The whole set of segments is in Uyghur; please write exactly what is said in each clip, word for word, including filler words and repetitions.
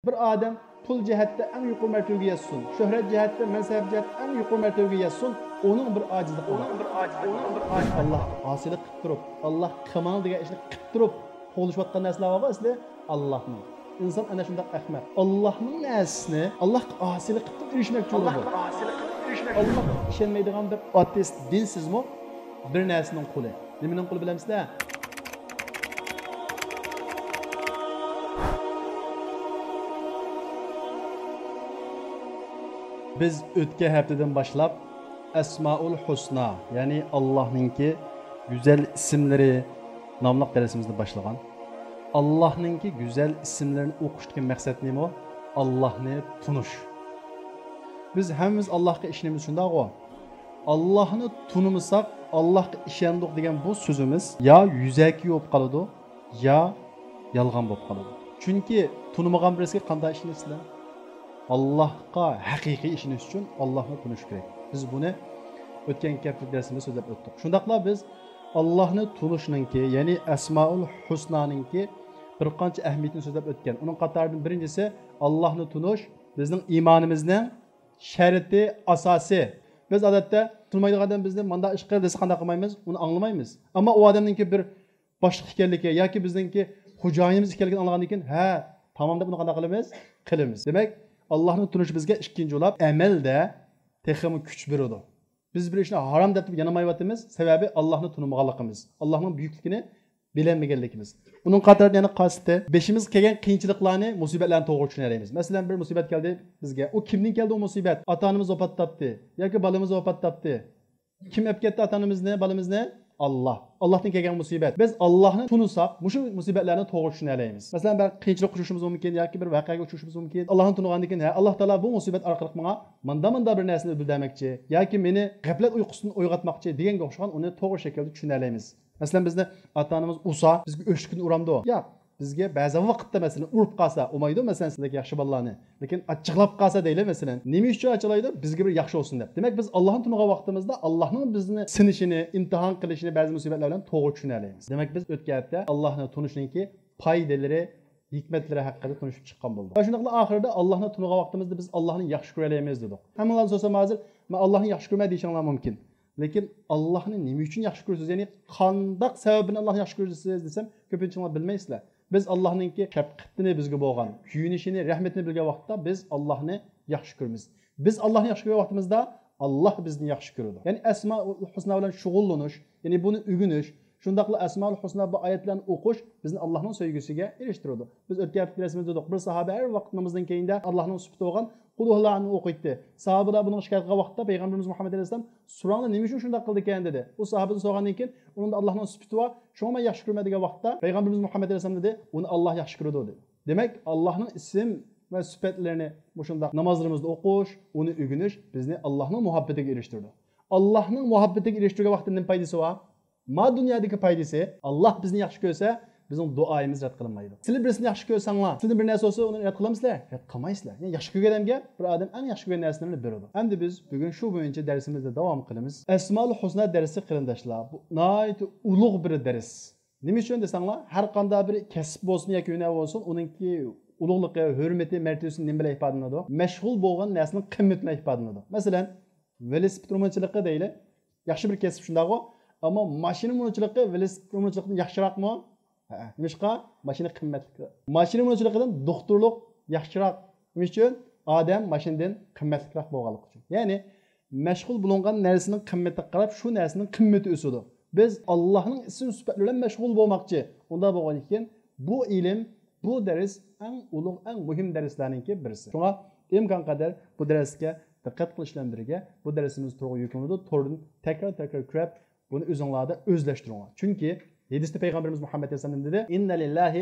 بىر ئادەم پۇل جەھەتتە ئەڭ يۇقىرى مەرتىۋىگە يەتسۇن، شۆھرەت جەھەتتە، مەنسەپ جەھەتتە ئەڭ يۇقىرى مەرتىۋىگە يەتسۇن، ئۇنىڭ بىر ئاجىزلىقى بار. ئۇنىڭ بىر ئاجىزلىقى بار. ئاللاھقا ئاسىيلىق قىلىپ تۇرۇپ، ئاللاھ قىلماڭ دېگەن ئىشنى قىلىپ تۇرۇپ قوغلىشىۋاتقان نەرسىلەر بارغۇ ئەسلى ئاللاھنىڭ. ئىنسان ئەنە شۇنداق ئەخمەق. ئاللاھنىڭ نەرسىسىنى ئاللاھقا ئاسىيلىق قىلىپ تۇرۇپ ئېرىشمەكچى بولىدۇ. ئاللاھقا ئىشەنمەيدىغان بىر ئاتېئىست دىنسىزمۇ بىر نەرسىنىڭ قۇلى. نېمىنىڭ قۇلى بىلەمسىلەر؟ بىز ئۆتكەن ھەپتىدىن باشلاپ ئەسمائۇل ھۇسنا، يەنى ئاللاھنىڭكى گۈزەل ئىسىملىرى ناملىق دەرسىمىزنى باشلىغان. ئاللاھنىڭكى گۈزەل ئىسىملىرىنى ئوقۇشتىكى مەقسەت نېمە؟ ئاللاھنى تونۇش. بىز ھەممىمىز ئاللاھقا ئىشىنىمىز، شۇنداقغۇ؟ ئاللاھنى تونۇمىساق، ئاللاھقا ئىشەندۇق دېگەن بۇ سۆزىمىز يا يۈزەكى بولۇپ قالىدۇ، يا يالغان بولۇپ قالىدۇ. چۈنكى تونۇمىغان بىرسىگە قانداق ئىشىنىسىلەر؟ ئاللاھقا ھەقىقىي ئىشىنىش ئۈچۈن ئاللاھنى تونۇش كېرەك. بىز بۇنى ئۆتكەن ھەپتىلىك دەرسىمىزدە سۆزلەپ ئۆتتۇق. شۇنداقلا بىز ئاللاھنى تونۇشنىڭكى، يەنى ئەسمائۇل ھۇسنانىڭكى بىر قانچە ئەھمىيىتىنى سۆزلەپ ئۆتكەن. ئۇنىڭ قاتارىدىن بىرىنچىسى، ئاللاھنى تونۇش بىزنىڭ ئىمانىمىزنىڭ شەرتى، ئاساسى. بىز ئادەتتە تونۇمايدىغان ئادەم بىزنى مانداق ئىش قىل دېسە قانداق قىلمايمىز؟ ئۇنى ئاڭلىمايمىز. ئەمما ئۇ ئادەمنىڭكى بىر باشلىق ئىكەنلىكى ياكى بىزنىڭكى خوجايىنىمىز ئىكەنلىكىنى ئاڭلىغاندىن كېيىن، ھە، تامام دەپ ئۇنى قانداق قىلىمىز؟ قىلىمىز. دېمەك، ئاللاھنى تونۇش بىزگە ئىككىنچى بولاپ ئەمەلدە تېخىمۇ كۈچ بېرىدۇ. بىز بىر ئىشنى ھارام دەپ يانىمايۋاتىمىز، سەۋەبى ئاللاھنى تونۇمىغانلىقىمىز، ئاللاھنىڭ بۈيۈكلۈكىنى بىلەلمىگەنلىكىمىز. ئۇنىڭ قاتارىدا يەنە قايسى؟ بېشىمىزغا كەلگەن قىيىنچىلىقلارنى، مۇسىبەتلەرنى توغرا چۈشىنەلەيمىز. مەسىلەن، بىر مۇسىبەت كەلدى بىزگە. ئۇ كىمدىن كەلدى ئۇ مۇسىبەت؟ ئاتا-ئانىمىز ۋاپات تاپتى ياكى بالىمىز ۋاپات تاپتى. كىم ئەپ كەتتى ئاتا-ئانىمىزنى، بالىمىزنى؟ ئاللاھ. ئاللاھتىن كەلگەن مۇسىبەت. بىز ئاللاھنى تونۇساق، مۇشۇ مۇسىبەتلەرنى توغرا چۈشىنەلەيمىز. مەسىلەن، بىر قىيىنچىلىققا ئۇچرىشىشىمىز مۇمكىن ياكى بىر ۋەقەگە ئۇچرىشىشىمىز مۇمكىن. ئاللاھنى تونۇغاندىن كېيىن، ھە، ئاللاھ تائالا بۇ مۇسىبەت ئارقىلىق ماڭا ماندا-ماندا بىر نەرسىنى بىلدۈرمەكچى ياكى مېنى غەپلەت ئۇيقۇسىدىن ئويغاتماقچى دېگەنگە ئوخشىغان ئۇنى توغرا شەكىلدە چۈشىنەلەيمىز. مەسىلەن، بىزنى ئاتا-ئانىمىز ئۇرسا، بىزگە ئۆچكىنى ئۇرامدۇ؟ ياق. بىزگە بەزى ۋاقىتتا، مەسىلەن، ئۇرۇپ قالسا، ئۇرمايدۇ، مەسىلەن، سىلەردەك ياخشى بالىلارنى. لېكىن ئاچچىقلاپ قالسا دەيلى، مەسىلەن. نېمە ئۈچۈن ئاچچىقلايدۇ؟ بىزگە بىر ياخشى بولسۇن دەپ. دېمەك، بىز ئاللاھنى تونۇغان ۋاقتىمىزدا ئاللاھنىڭ بىزنى سىنىشىنى، ئىمتىھان قىلىشىنى بەزى مۇسىبەتلەر بىلەن توغرا چۈشىنەلەيمىز. دېمەك، بىز ئۆتكەن ھەپتە ئاللاھنى تونۇشنىڭكى پايدىلىرى، ھېكمەتلىرى ھەققىدە تونۇشۇپ چىققان بولدۇق. ۋە شۇنداقلا ئاخىرىدا ئاللاھنى تونۇغان ۋاقتىمىزدا بىز ئاللاھنى ياخشى كۆرەلەيمىز دېدۇق. ھەممىڭلارنى سورىسام ھازىر، مەن ئاللاھنى ياخشى كۆرىمەن دېيىشىڭلار مۇمكىن. لېكىن ئاللاھنى نېمە ئۈچۈن ياخشى كۆرىسىز؟ يەنى قانداق سەۋەب بىلەن ئاللاھنى ياخشى كۆرىسىز دېسەم، كۆپىنچىڭلار بىلمەيسىلەر. بىز ئاللاھنىڭكى شەپقىتىنى، بىزگە بولغان كۆيۈنۈشىنى، رەھمىتىنى بىلگەن ۋاقىتتا بىز ئاللاھنى ياخشى كۆرىمىز. بىز ئاللاھنى ياخشى كۆرگەن ۋاقتىمىزدا ئاللاھ بىزنى ياخشى كۆرىدۇ. يەنى ئەسمائۇل ھۇسنا بىلەن شۇغۇللىنىش، يەنى بۇنى ئۆگىنىش، شۇنداقلا ئەسمائۇل ھۇسنا بۇ ئايەتلەرنى ئوقۇش بىزنى ئاللاھنىڭ سۆيگۈسىگە ئېرىشتۈرىدۇ. بىز ئۆتكەن ھەپتە دەرسىمىزدە دېدۇق، بىر ساھابە ھەر ۋاقىت نامازدىن كېيىندە ئاللاھنىڭ سۈپىتى بولغان قۇل ھۇۋەللاھۇنى ئوقۇيتتى. ساھابىلار بۇنىڭغا شىكايەت قىلغان ۋاقىتتا پەيغەمبىرىمىز مۇھەممەد ئەلەيھىسسالام، سوراڭلار نېمە ئۈچۈن شۇنداق قىلىدىكەن دېدى. ئۇ ساھابىدىن سورىغاندىن كېيىن، ئۇنىڭدا ئاللاھنىڭ سۈپىتى بار، شۇڭا مەن ياخشى كۆرىمەن دېگەن ۋاقىتتا پەيغەمبىرىمىز مۇھەممەد ئەلەيھىسسالام دېدى، ئۇنى ئاللاھ ياخشى كۆرىدۇ دېدى. دېمەك، ئاللاھنىڭ ئىسىم ۋە سۈپەتلىرىنى مۇشۇنداق نامازلىرىمىزدا ئوقۇش، ئۇنى ئۆگىنىش بىزنى ئاللاھنىڭ مۇھەببىتىگە ئېرىشتۈرىدۇ. ئاللاھنىڭ مۇھەببىتىگە ئېرىشتۈرگەن ۋاقىتتا نېمە پايدىسى بار؟ ما دۇنيادىكى پايدىسى، ئاللاھ بىزنى ياخشى كۆرسە، بىزنىڭ دۇئايىمىز رەت قىلىنمايدۇ. سىلەر بىرسىنى ياخشى كۆرسەڭلار، سىلەردىن بىر نەرسە بولسا، ئۇنى رەت قىلامسىلەر؟ رەت قىلمايسىلەر. يەنى ياخشى كۆرگەن ئادەمگە بىر ئادەم ئەڭ ياخشى كۆرگەن نەرسىلەرنى بېرىدۇ. ئەمدى بىز بۈگۈن شۇ بويىچە دەرسىمىزنى داۋام قىلىمىز. ئەسمائۇل ھۇسنا دەرسى، قېرىنداشلار، بۇ ناھايىتى ئۇلۇغ بىر دەرس. نېمە ئۈچۈن دېسەڭلار، ھەر قانداق بىر كەسىپ بولسۇن ياكى ھۈنەر بولسۇن، ئۇنىڭكى ئۇلۇغلۇقى، ھۆرمىتى، مەرتىۋىسى نېمە بىلەن ئىپادىلىنىدۇ؟ مەشغۇل بولغان نەرسىنىڭ قىممىتى بىلەن ئىپادىلىنىدۇ. مەسىلەن، ۋېلىسىپىت رېمونتچىلىقى دەيلى. ياخشى بىر كەسىپ، شۇنداقغۇ؟ ئەمما ماشىنا رېمونتچىلىقى ۋېلىسىپىت رېمونتچىلىقىدىن ياخشىراقمۇ؟ ھەئە. نېمىشقا؟ ماشىنا قىممەتلىك. ماشىنا رېمونتچىلىقىدىن دوختۇرلۇق ياخشىراق. نېمە ئۈچۈن؟ ئادەم ماشىنىدىن قىممەتلىكراق بولغانلىقى ئۈچۈن. يەنى مەشغۇل بولۇنغان نەرسىنىڭ قىممىتىگە قاراپ شۇ نەرسىنىڭ قىممىتى ئۆسىدۇ. بىز ئاللاھنىڭ ئىسىم سۈپەتلىرى بىلەن مەشغۇل بولماقچى. ئۇنداق بولغاندىكىن بۇ ئىلىم، بۇ دەرس ئەڭ ئۇلۇغ، ئەڭ مۇھىم دەرسلەرنىڭكى بىرسى. شۇڭا ئىمكان قەدەر بۇ دەرسكە دىققەت قىلىش بىلەن بىرگە، بۇ دەرسىمىز تورغا يۈكلىنىدۇ. توردىن تەكرار، تەكرار كۆرۈپ، بۇنى ئۆزۈڭلاردا ئۆزلەشتۈرۈڭلار. چۈنكى ھەدىستە پەيغەمبىرىمىز مۇھەممەد ئەلەيھىسسالام نېمە دېدى؟ «إن لله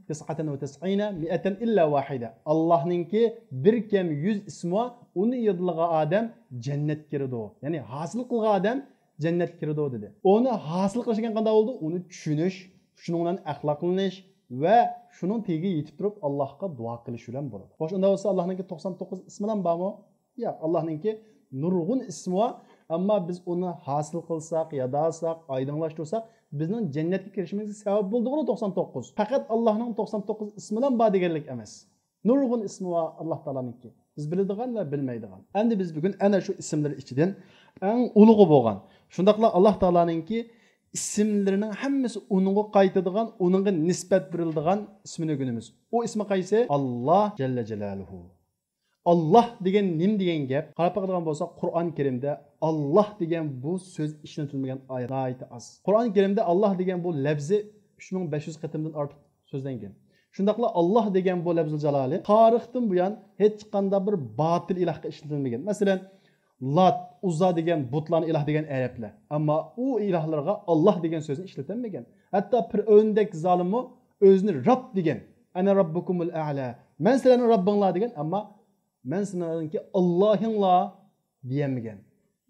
تسعة وتسعين مائة إلا واحدة». ئاللاھنىڭكى بىر كەم يۈز ئىسمى بار، ئۇنى يادلىغان ئادەم جەننەتكە كىرىدۇ. يەنى ھاسىل قىلغان ئادەم جەننەتكە كىرىدۇ دېدى. ئۇنى ھاسىل قىلىش دېگەن قانداق بولىدۇ؟ ئۇنى چۈشىنىش، شۇنىڭ بىلەن ئەخلاقلىنىش ۋە شۇنىڭ تېگىگە يېتىپ تۇرۇپ ئاللاھقا دۇئا قىلىش بىلەن بولىدۇ. خوش، ئۇنداق بولسا ئاللاھنىڭكى توقسان توققۇز ئىسمىلا بارمۇ؟ ياق، ئاللاھنىڭكى نۇرغۇن ئىسمى بار، ئەمما بىز ئۇنى ھاسىل قىلساق، يادلىساق، ئايدىڭلاشتۇرساق، بىزنىڭ جەننەتكە كىرىشىمىزگە سەۋەب بولىدىغىنى توقسان توققۇز. پەقەت ئاللاھنىڭ توقسان توققۇز ئىسمىلا بار دېگەنلىك ئەمەس. نۇرغۇن ئىسمى بار ئاللا تائالانىڭكى، بىز بىلىدىغان ۋە بىلمەيدىغان. ئەمدى بىز بۈگۈن ئەنە شۇ ئىسىملىرى ئىچىدىن ئەڭ ئۇلۇغى بولغان، شۇنداقلا ئاللا تائالانىڭكى ئىسىملىرىنىڭ ھەممىسى ئۇنىڭغا قايتىدىغان، ئۇنىڭغا نىسبەت بېرىلىدىغان ئىسمىنى ئۆگىنىمىز. ئۇ ئىسمى قايسى؟ ئاللا جەللە جالالۇھۇ. ئاللا دېگەن نېمە دېگەن گەپ؟ قاراپ باقىدىغان بولساق، قۇرئان كەرىمدە ئاللا دېگەن بۇ سۆز ئىشلىتىلمىگەن ئايەت ناھايىتى ئاز. قۇرئان كەرىمدە ئاللا دېگەن بۇ لەپزى ئۈچ مىڭ بەش يۈز قېتىمدىن ئارتۇق سۆزلەنگەن. شۇنداقلا ئاللا دېگەن بۇ لەپزۇل جالالى تارىختىن بۇيان ھېچقانداق بىر باتىل ئىلاھقا ئىشلىتىلمىگەن. مەسىلەن، لات، ئۇززا دېگەن بۇتلارنى ئىلاھ دېگەن ئەرەبلەر. ئەمما ئۇ ئىلاھلارغا ئاللا دېگەن سۆزنى ئىشلىتەلمىگەن. ھەتتا پىرئەۋندەك زالىممۇ ئۆزىنى رەب دېگەن، «ئەنە رەببۇكۇمۇل ئەئلا، مەن سىلەرنىڭ رەببىڭلار» دېگەن، ئەمما «مەن سىلەرنىڭكى ئاللاھىڭلار» دېيەلمىگەن.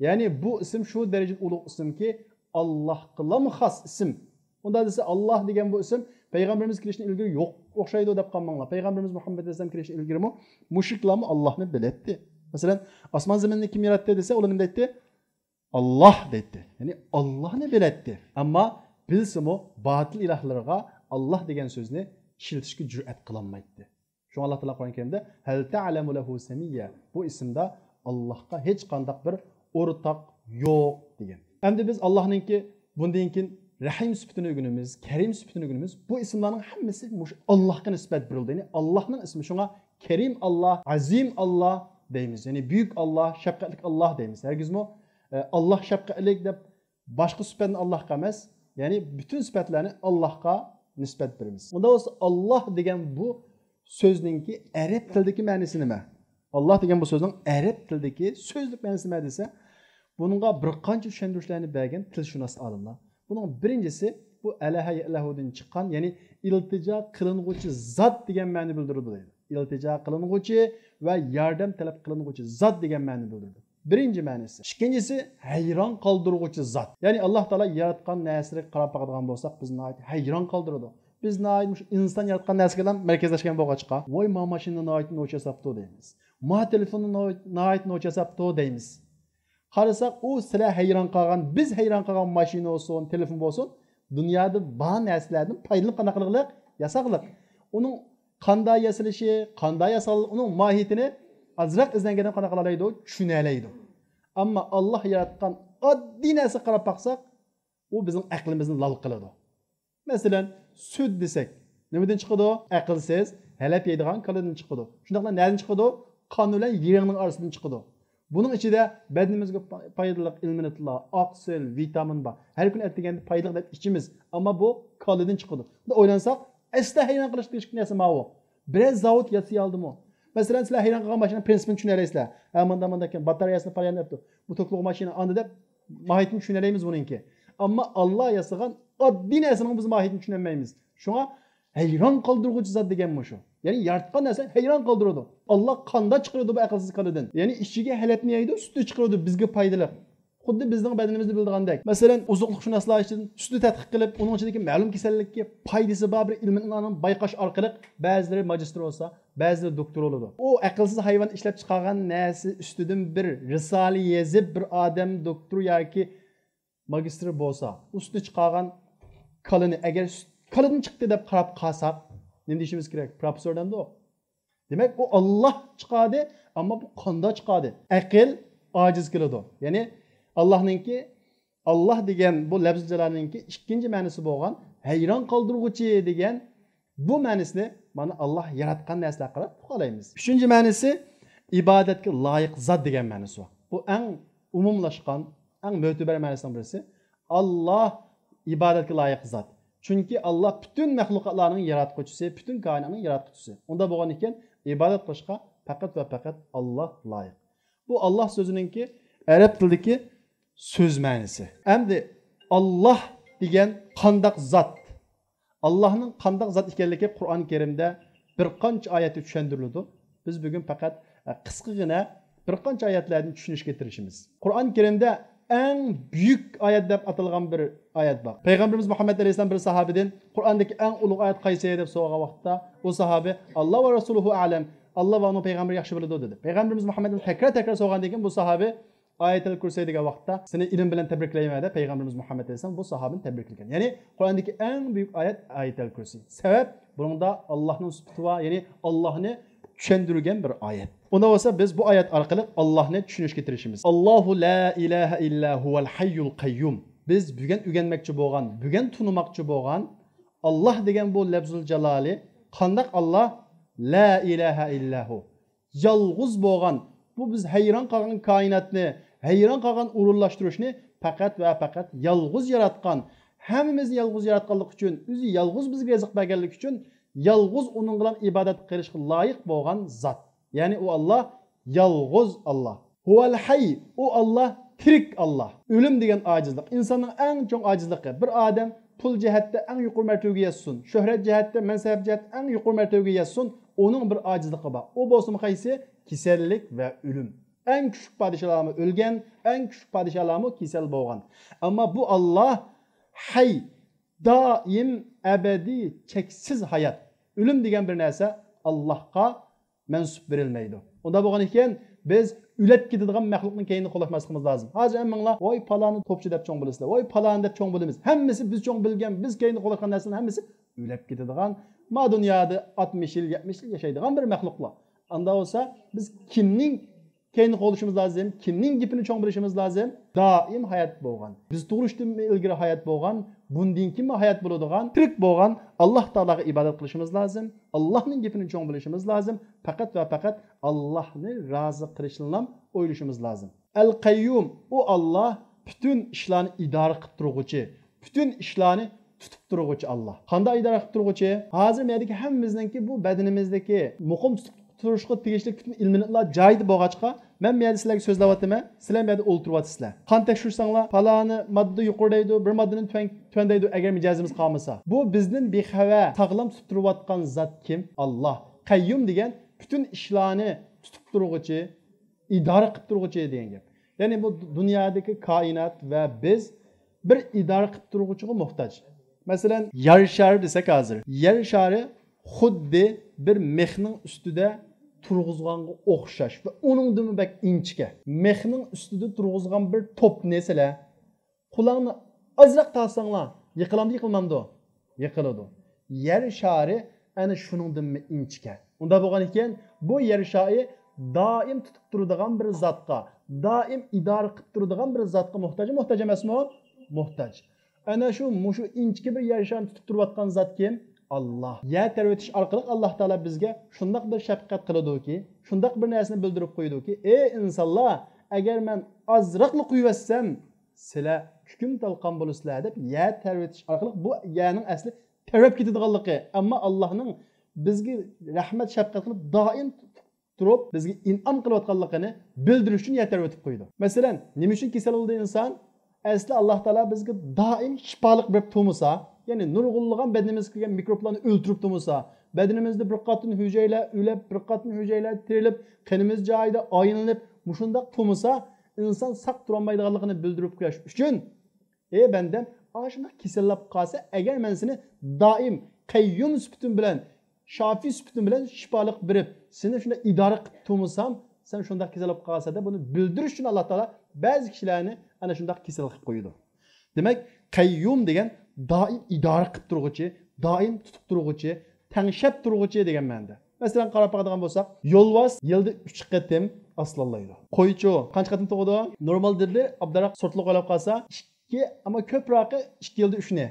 يەنى بۇ ئىسىم شۇ دەرىجىدە ئۇلۇغ ئىسىمكى، ئاللاھقىلام خاس ئىسىم. ئۇنداق دېسە، ئاللا دېگەن بۇ ئىسىم پەيغەمبىرىمىز كېلىشتىن ئىلگىرى يوق ئوخشايدۇ دەپ قالماڭلار. پەيغەمبىرىمىز مۇھەممەد ئەلەيھىسسالام كېلىشتىن ئىلگىرىمۇ مۇشرىكلارمۇ ئاللاھنى بىلەتتى. مەسىلەن، ئاسمان زېمىننى كىم ياراتتى دېسە، ئۇلار نېمە دەيتتى؟ ئاللا دەيتتى. يەنى ئاللاھنى بىلەتتى. ئەمما بىلسىمۇ باتىل ئىلاھلىرىغا ئاللا دېگەن سۆزنى ئىشلىتىشكە جۈرئەت قىلالمايتتى. شۇڭا ئاللا تائالا قۇرئان كەرىمدە «ھەل تەئلەمۇ لەھۇ سەمىييە»، بۇ ئىسىمدا ئاللاھقا ھېچقانداق بىر ئورتاق يوق دېگەن. ئەمدى بىز ئاللاھنىڭكى بۇندىن كېيىن رەھىم سۈپىتىنى ئۆگىنىمىز، كەرىم سۈپىتىنى ئۆگىنىمىز. بۇ ئىسىملارنىڭ ھەممىسى مۇشۇ ئاللاھقا نىسبەت بېرىلىدۇ. يەنى ئاللاھنىڭ ئىسمى. شۇڭا كەرىم ئاللاھ، ئەزىم ئاللاھ دەيمىز. يەنى بۈيۈك ئاللاھ، شەپقەتلىك ئاللاھ دەيمىز. ھەرگىزمۇ، ئە، ئاللاھ شەپقەتلىك دەپ باشقا سۈپەتنى ئاللاھقا ئەمەس، يەنى پۈتۈن سۈپەتلەرنى ئاللاھقا نىسبەت بېرىمىز. ئۇنداق بولسا، ئاللاھ دېگەن بۇ سۆزنىڭكى ئەرەب تىلىدىكى مەنىسى نېمە؟ ئاللاھ دېگەن بۇ سۆزنىڭ ئەرەب تىلىدىكى سۆزلۈك مەنىسى نېمە دېسە، بۇنىڭغا بىر قانچە چۈشەندۈرۈشلەرنى بەرگەن تىلشۇناس ئالىملار. بۇنىڭ بىرىنچىسى، بۇ ئەلەھە يەئلەھۇدىن چىققان، يەنى ئىلتىجا قىلىنغۇچى زات دېگەن مەنىنى بىلدۈرىدۇ دەيدۇ. ئىلتىجا قىلىنغۇچى ۋە ياردەم تەلەپ قىلىنغۇچى زات دېگەن مەنىنى بىلدۈرىدۇ. بىرىنچى مەنىسى. ئىككىنچىسى، ھەيران قالدۇرغۇچى زات. يەنى ئاللاھ تائالا ياراتقان نەرسىلەرگە قاراپ باقىدىغان بولساق، بىزنى ناھايىتى ھەيران قالدۇرىدۇ. بىز ناھايىتى مۇشۇ ئىنسان ياراتقان نەرسىگىلا مەركەزلەشكەن بولغاچقا، ۋاي، ما ماشىنا ناھايىتى نوچى ياساپتۇ دەيمىز. ما تېلېفوننى ناھايىتى نوچى ياساپتۇ دەيمىز. قارىساق، ئۇ سىلەر ھەيران قالغان، بىز ھەيران قالغان ماشىنا بولسۇن، تېلېفون بولسۇن، دۇنيادا بار نەرسىلەردىن پايدىلىنىپ قانداق قىلغىلىق؟ ياساغلىق. ئۇنىڭ قانداق ياسىلىشى، قانداق ياسالغانلىقى، ئۇنىڭ ماھىيىتىنى ئازراق ئىزدەنگەندىن قانداق قىلالايدۇ؟ چۈشىنەلەيدۇ. ئەمما ئاللاھ ياراتقان ئاددىي نەرسىگە قاراپ باقساق، ئۇ بىزنىڭ ئەقلىمىزنى لال قىلىدۇ. مەسىلەن، سۈت دېسەك، نېمىدىن چىقىدۇ؟ ئەقىلسىز، ھەلەپ يەيدىغان كالىدىن چىقىدۇ. شۇنداقلا نەدىن چىقىدۇ؟ قان بىلەن يىرىڭنىڭ ئارىسىدىن چىقىدۇ. بۇنىڭ ئىچىدە بەدىنىمىزگە پا-، پايدىلىق ئېلېمېنتلار، ئاقسىل، ۋىتامىن بار. ھەر كۈنى ئەتىگەندە پايدىلىق دەپ ئىچىمىز. ئەمما بۇ كالىدىن چىقىدۇ. بۇندا ئويلانساق، ئەسلى ھەيران قېلىشقا تېگىشلىك نەرسە ماۋۇ. بىرەر زاۋۇت ياسىيالدىمۇ؟ مەسىلەن، سىلەر ھەيران قالغان ماشىنىنىڭ پرىنسىپىنى چۈشىنەلەيسىلەر. ھە، مۇنداق، مۇنداق ئىكەن، باتارېيەسىنى پالان دەپتۇ. بۇ توكلۇق ماشىنا ئاندى دەپ ماھىيىتىنى چۈشىنەلەيمىز بۇنىڭكى. ئەمما ئاللا ياسىغان ئاددىي نەرسىنىڭ بىز ماھىيىتىنى چۈشىنەلمەيمىز. شۇڭا ھەيران قالدۇرغۇچى زات دېگەن مۇشۇ. يەنى ياراتقان نەرسە ھەيران قالدۇرىدۇ. ئاللا قانداق چىقىرىدۇ بۇ ئەقىلسىز كالىدىن؟ يەنى ئىچىگە ھەلەپنى يەيدۇ، سۈتنى چىقىرىدۇ بىزگە پايدىلىق. خۇددى بىزنىڭ بەدىنىمىزنى بىلىدىغاندەك. مەسىلەن، ئوزۇقلۇقشۇناسلار ئىچىدىن سۈتنى تەتقىق قىلىپ، ئۇنىڭ ئىچىدىكى مەلۇم كېسەللىككە پايدىسى بار بىر ئىلمىنى ئۇنىڭ بايقاش ئارقىلىق، بەزىلىرى ماگىستر بولسا، بەزىلىرى دوكتور بولىدۇ. ئۇ ئەقىلسىز ھايۋان ئىشلەپ چىقارغان نەرسە ئۈستىدىن بىر رىسالە يېزىپ، بىر ئادەم دوكتور ياكى ماگىستر بولسا، ئۇ سۈتنى چىقارغان كالىنى، ئەگەر سۈت كالىدىن چىقتى دەپ قاراپ قالساق، نېمە دېيىشىمىز كېرەك؟ پروفېسسور دەمدۇ؟ دېمەك، ئۇ ئاللا چىقاردى، ئەمما بۇ قانداق چىقاردى؟ ئەقىل ئاجىز كېلىدۇ. يەنى ئاللانىڭكى، ئاللا دېگەن بۇ لەپزى جالالىنىڭكى ئىككىنچى مەنىسى بولغان ھەيران قالدۇرغۇچى دېگەن بۇ مەنىسىنى مانا ئاللا ياراتقان نەرسىلەرگە قاراپ ئۇقالايمىز. ئۈچىنچى مەنىسى ئىبادەتكە لايىق زات دېگەن مەنىسى بار. بۇ ئەڭ ئومۇملاشقان، ئەڭ مۆتىبەر مەنىسىنىڭ بىرسى. ئاللا ئىبادەتكە لايىق زات. چۈنكى ئاللا پۈتۈن مەخلۇقاتلارنىڭ ياراتقۇچىسى، پۈتۈن كائىناتنىڭ ياراتقۇچىسى. ئۇنداق بولغاندىكىن ئىبادەت قىلىشقا پەقەت ۋە پەقەت ئاللا لايىق. بۇ ئاللا سۆزىنىڭكى ئەرەب تىلىدىكى سۆز مەنىسى. ئەمدى ئاللا دېگەن قانداق زات؟ ئاللانىڭ قانداق زات ئىكەنلىكى قۇرئان كەرىمدە بىر قانچە ئايەتتە چۈشەندۈرۈلىدۇ. بىز بۈگۈن پەقەت، ئە، قىسقىغىنە بىر قانچە ئايەتلەردىن چۈشىنىشكە تىرىشىمىز. قۇرئان كەرىمدە ئەڭ بۈيۈك ئايەت دەپ ئاتالغان بىر ئايەت بار. پەيغەمبىرىمىز مۇھەممەد ئەلەيھىسسالام بىر ساھابىدىن، «قۇرئاندىكى ئەڭ ئۇلۇغ ئايەت قايسى؟» دەپ سورىغان ۋاقىتتا، ئۇ ساھابى، «ئاللا ۋە رەسۇلۇھۇ ئەلەم، ئاللا ۋە ئۇنىڭ پەيغەمبىرى ياخشى بىلىدۇ» دېدى. پەيغەمبىرىمىز مۇھەممەد تەكرار-تەكرار سورىغاندىن كېيىن بۇ ساھابى، ئايەتەل كۇرسى دېگەن ۋاقىتتا، «سېنى ئىلىم بىلەن تەبرىكلەيمەن» دەپ پەيغەمبىرىمىز مۇھەممەد ئەلەيھىسسالام بۇ ساھابىنى تەبرىكلىگەن. يەنى قۇرئاندىكى ئەڭ بۈيۈك ئايەت ئايەتەل كۇرسى. سەۋەب، بۇنىڭدا ئاللانىڭ سۈپىتى بار، يەنى ئاللانى چۈشەندۈرگەن بىر ئايەت. ئۇنداق بولسا بىز بۇ ئايەت ئارقىلىق ئاللاھنى چۈشىنىشكە تىرىشىمىز. ئاللاھۇ لا ئىلاھە ئىللا ھۇۋەل ھەييۇل قەييۇم. بىز بۈگۈن ئۆگەنمەكچى بولغان، بۈگۈن تونۇماقچى بولغان ئاللاھ دېگەن بۇ لەفزۇل جالالى قانداق ئاللاھ؟ لا ئىلاھە ئىللا ھۇ. يالغۇز بولغان، بۇ بىز ھەيران قالغان كائىناتنى، ھەيران قالغان ئورۇنلاشتۇرۇشنى پەقەت ۋە پەقەت يالغۇز ياراتقان، ھەممىمىزنى يالغۇز ياراتقانلىقى ئۈچۈن، ئۆزى يالغۇز بىزگە رىزىق بەرگەنلىكى ئۈچۈن، يالغۇز ئۇنىڭغىلا ئىبادەت قىلىشقا لايىق بولغان زات. يەنى ئۇ ئاللاھ يالغۇز ئاللاھ. ھۇۋەل ھەي، ئۇ ئاللاھ تىرىك ئاللاھ. ئۆلۈم دېگەن ئاجىزلىق، ئىنساننىڭ ئەڭ چوڭ ئاجىزلىقى. بىر ئادەم پۇل جەھەتتە ئەڭ يۇقىرى مەرتىۋىگە يەتسۇن، شۆھرەت جەھەتتە، مەنسەپ جەھەتتە ئەڭ يۇقىرى مەرتىۋىگە يەتسۇن، ئۇنىڭ بىر ئاجىزلىقى بار. ئۇ بولسىمۇ قايسى؟ كېسەللىك ۋە ئۆلۈم. ئەڭ كۈچلۈك پادىشاھلارمۇ ئۆلگەن، ئەڭ كۈچلۈك پادىشاھلارمۇ كېسەل بولغان. ئەمما بۇ ئاللاھ ھەي، دائىم، ئەبەدىي، چەكسىز ھايات. ئۆلۈم دېگەن بىر نەرسە ئاللاھقا مەنسۇپ بېرىلمەيدۇ. ئۇنداق بولغان ئىكەن، بىز ئۆلۈپ كېتىدىغان مەخلۇقنىڭ كەينىدە قوۋلاشماسلىقىمىز لازىم. ھازىر ھەممىڭلار ۋاي پالانى توپچى دەپ چوڭ بولىسىلەر، ۋاي پالانى دەپ چوڭ بولىمىز. ھەممىسى بىز چوڭ بىلگەن، بىز كەينىدە قوۋلاشقان نەرسىلەرنىڭ ھەممىسى ئۆلۈپ كېتىدىغان، ما دۇنيادا ئاتمىش يىل، يەتمىش يىل ياشايدىغان بىر مەخلۇقلار. ئانداق بولسا بىز كىمنىڭ كەينىدە قوغلىشىمىز لازىم، كىمنىڭ گېپىنى چوڭ بىلىشىمىز لازىم؟ دائىم ھايات بولغان، بىز تۇغۇلۇشتىن ئىلگىرى ھايات بولغان، بۇندىن كېيىنمۇ ھايات بولىدىغان، تىرىك بولغان ئاللاھ تائالاغا ئىبادەت قىلىشىمىز لازىم. ئاللاھنىڭ گېپىنى چوڭ بىلىشىمىز لازىم. پەقەت ۋە پەقەت ئاللاھنى رازى قىلىشنىلا ئويلىشىمىز لازىم. ئەل قەييۇم، ئۇ ئاللاھ پۈتۈن ئىشلارنى ئىدارە قىلىپ تۇرغۇچى، پۈتۈن ئىشلارنى تۇتۇپ تۇرغۇچى ئاللاھ. قانداق ئىدارە قىلىپ تۇرغۇچى؟ ھازىر مەيدىكى ھەممىمىزنىڭكى بۇ بەدىنىمىزدىكى مۇقىم تۇتۇپ تۇرۇشقا تېگىشلىك پۈتۈن ئېلېمېنتلار جايىدا بولغاچقا، مەن مەيدە سىلەرگە سۆزلەۋاتىمەن، سىلەر مەيدە ئولتۇرۇۋاتىسىلەر. قان تەكشۈرسەڭلار، پالانى ماددا يۇقىرى دەيدۇ، بىر ماددىنى تۆۋەن، تۆۋەن دەيدۇ، ئەگەر مىجەزىمىز قالمىسا. بۇ بىزدىن بىخەۋەر، ساغلام تۇتۇپ تۇرۇۋاتقان زات كىم؟ ئاللاھ. قەييۇم دېگەن پۈتۈن ئىشلارنى تۇتۇپ تۇرغۇچى، ئىدارە قىلىپ تۇرغۇچى دېگەن گەپ. يەنى بۇ دۇنيادىكى كائىنات ۋە بىز بىر ئىدارە قىلىپ تۇرغۇچىغا موھتاج. مەسىلەن، يەر شارى دېسەك ھازىر، يەر شارى خۇددى بىر مىخنىڭ ئۈستىدە تۇرغۇزغانغا ئوخشاش ۋە ئۇنىڭدىنمۇ بەك ئىنچىكە. مىخنىڭ ئۈستىدە تۇرغۇزغان بىر توپنى سىلەر قۇلاقنى ئازراق تارتساڭلار، يىقىلامدۇ، يىقىلمامدۇ؟ يىقىلىدۇ. يەر شارى ئەنە شۇنىڭدىنمۇ ئىنچىكە. ئۇنداق بولغان ئىكەن، بۇ يەر شارى دائىم تۇتۇپ تۇرىدىغان بىر زاتقا، دائىم ئىدارە قىلىپ تۇرىدىغان بىر زاتقا موھتاجمۇ، موھتاج ئەمەسمۇ؟ موھتاج. ئەنە شۇ، مۇشۇ ئىنچىكە بىر يەر شارىنى تۇتۇپ تۇرۇۋاتقان زات كىم؟ ئاللاھ. يەر تەۋرىتىش ئارقىلىق ئاللاھ تائالا بىزگە شۇنداق بىر شەپقەت قىلىدۇكى، شۇنداق بىر نەرسىنى بىلدۈرۈپ قويىدۇكى، ئەي ئىنسانلار، ئەگەر مەن ئازراقلا قويۇۋەتسەم، سىلەر كۈكۈم تالقان بولىسىلەر دەپ يەر تەۋرىتىش ئارقىلىق بۇ يەرنىڭ ئەسلى تەۋرەپ كېتىدىغانلىقى، ئەمما ئاللاھنىڭ بىزگە رەھمەت، شەپقەت قىلىپ دائىم تۇرۇپ بىزگە ئىنئام قىلىۋاتقانلىقىنى بىلدۈرۈش ئۈچۈن يەر تەۋرىتىپ قويىدۇ. مەسىلەن، نېمە ئۈچۈن كېسەل بولىدۇ ئىنسان؟ ئەسلى ئاللاھ تائالا بىزگە دائىم شىپالىق بېرىپ تۇرمىسا، يەنى نۇرغۇنلىغان بەدىنىمىزگە كىرگەن مىكروبلارنى ئۆلتۈرۈپ تۇرمىسا، بەدىنىمىزدە بىر قاتار ھۈجەيرىلەر ئۆلۈپ، بىر قاتار ھۈجەيرىلەر تىرىلىپ، قېنىمىز جايىدا ئايلىنىپ، مۇشۇنداق تۇرمىسا، ئىنسان ساق تۇرالمايدىغانلىقىنى بىلدۈرۈپ قويۇش ئۈچۈن، ئەي بەندەم، ئاشۇنداق كېسەللەپ قالسا، ئەگەر مەن سېنى دائىم قەييۇم سۈپىتىم بىلەن، شافىي سۈپىتىم بىلەن شىپالىق بېرىپ، سېنى شۇنداق ئىدارە قىلىپ تۇرمىسام، سەن شۇنداق كېسەللەپ قالسا دەپ، بۇنى بىلدۈرۈش ئۈچۈن ئاللاھ تائالا بەزى كىشىلەرنى ئەنە شۇنداق كېسەل قىلىپ قويىدۇ. دېمەك، قەييۇم دېگەن دائىم ئىدارە قىلىپ تۇرغۇچى، دائىم تۇتۇپ تۇرغۇچى، تەڭشەپ تۇرغۇچى دېگەن مەنىدە. مەسىلەن، قاراپ باقىدىغان بولساق، يولۋاس يىلدا ئۈچ قېتىم ئارسلانلايدۇ. قويچۇ قانچە قېتىم تۇغىدۇ؟ نورمال دېدى، ئابدۇراق سورتلۇق ئويلاپ قالسا، ئىككى، ئەمما كۆپرەكى ئىككى يىلدا ئۈچنى.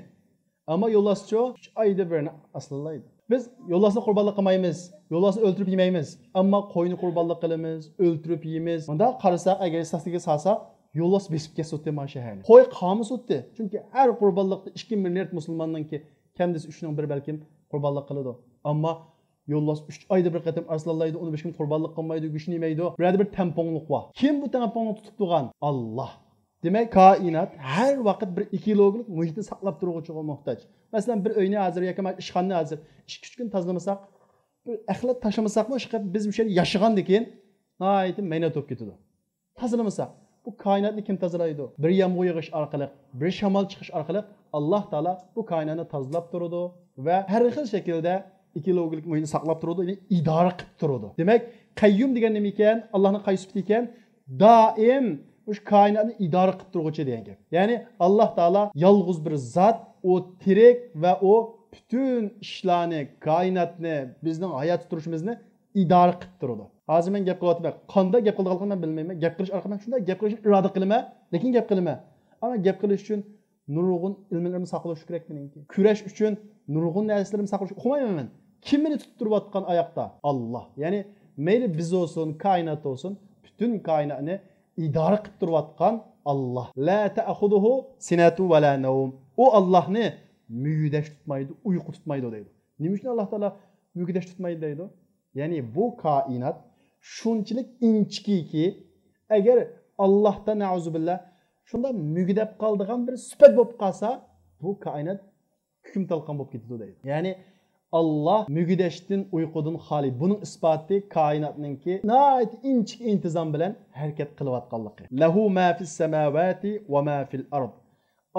ئەمما يولۋاسچۇ ئۈچ ئايدا بىرنى ئارسلانلايدۇ. بىز يولۋاسنى قۇربانلىق قىلمايمىز، يولۋاسنى ئۆلتۈرۈپ يېمەيمىز. ئەمما قوينى قۇربانلىق قىلىمىز، ئۆلتۈرۈپ يېيىمىز. مۇنداق قارىساق، ئەگەر ئىستاتىستىكىغا سالساق، يولۋاس بېسىپ كەتسۇتتى مانا شەھەرنى. قوي قالمىسۇتتى. چۈنكى ھەر قۇربانلىقتا ئىككى مىليارد مۇسۇلماننىڭكى كەم دېسە ئۈچنىڭ بىرى بەلكىم قۇربانلىق قىلىدۇ. ئەمما يولۋاس ئۈچ ئايدا بىر قېتىم ئارسلانلايدۇ، ئۇنى ھېچكىم قۇربانلىق قىلمايدۇ، گۆشىنى يېمەيدۇ. بۇ يەردە بىر تەڭپۇڭلۇق بار. كىم بۇ تەڭپۇڭلۇقنى تۇتۇپ تۇرغان؟ ئاللاھ. دېمەك، كائىنات ھەر ۋاقىت بىر ئېكولوگىيەلىك مۇھىتنى ساقلاپ تۇرغۇچىغا موھتاج. مەسىلەن، بىر ئۆينى ھازىر ياكى ئىشخانىنى ھازىر ئىككى-ئۈچ كۈن تازىلىمىساق، بىر ئەخلەت تاشلىمىساقمۇ، ئىشقىلىپ بىز مۇشۇ يەردە ياشىغاندىكىن ناھايىتى مەينەت بولۇپ كېتىدۇ. تازىلىمىساق، بۇ كائىناتنى كىم تازىلايدۇ؟ بىر يامغۇر يېغىش ئارقىلىق، بىر شامال چىقىش ئارقىلىق ئاللاھ تائالا بۇ كائىناتنى تازىلاپ تۇرىدۇ ۋە ھەر خىل شەكىلدە ئېكولوگىيەلىك مۇھىتنى ساقلاپ تۇرىدۇ، يەنى ئىدارە قىلىپ تۇرىدۇ. دېمەك، قەييۇم دېگەن نېمە ئىكەن؟ ئاللاھنىڭ قايسى سۈپىتى ئىكەن؟ دائىم مۇشۇ كائىناتنى ئىدارە قىلىپ تۇرغۇچى دېگەن گەپ. يەنى ئاللاھ تائالا يالغۇز بىر زات، ئۇ تىرىك ۋە ئۇ پۈتۈن ئىشلارنى، كائىناتنى، بىزنىڭ ھاياتتا تۇرۇشىمىزنى ئىدارە قىلىپ تۇرىدۇ. ھازىر مەن گەپ قىلىۋاتىمەن، قانداق گەپ قىلىدىغانلىقىنى مەن بىلمەيمەن. گەپ قىلىش ئارقىلىق مەن شۇنداق گەپ قىلىشنى ئىرادە قىلىمەن، لېكىن گەپ قىلىمەن. ئەمما گەپ قىلىش ئۈچۈن نۇرغۇن ئىلمىلىرىمنى ساقلىشىم كېرەك مېنىڭكى. كۈرەش ئۈچۈن نۇرغۇن نەرسىلىرىمنى ساقلىشىم، ئۇخلىمايمەن مەن. كىم مېنى تۇتۇپ تۇرۇۋاتقان ئاياقتا؟ ئاللا. يەنى مەيلى بىز بولسۇن، كائىنات بولسۇن، پۈتۈن كائىناتنى ئىدارە قىلىپ تۇرۇۋاتقان ئاللا. لا تەخۇزۇھۇ سىنەتۇ ۋە لا نەۋم. ئۇ ئاللانى مۈگدەش تۇتمايدۇ، ئۇيقۇ تۇتمايدۇ دەيدۇ. نېمە ئۈچۈن ئاللا تائالا مۈگدەش تۇتمايدۇ دەيدۇ؟ يەنى بۇ كائىنات شۇنچىلىك ئىنچىكىكى، ئەگەر ئاللاھتا نەئۇزۇبىللا شۇنداق مۈگدەپ قالىدىغان بىر سۈپەت بولۇپ قالسا، بۇ كائىنات كۈكۈم تالقان بولۇپ كېتىدۇ دەيدۇ. يەنى ئاللا مۈگدەشتىن، ئۇيقۇدىن خالىي. بۇنىڭ ئىسپاتى كائىناتنىڭكى ناھايىتى ئىنچىكە ئىنتىزام بىلەن ھەرىكەت قىلىۋاتقانلىقى. لەھۇ ما فىس سەماۋاتى ۋە ما فىل ئارض.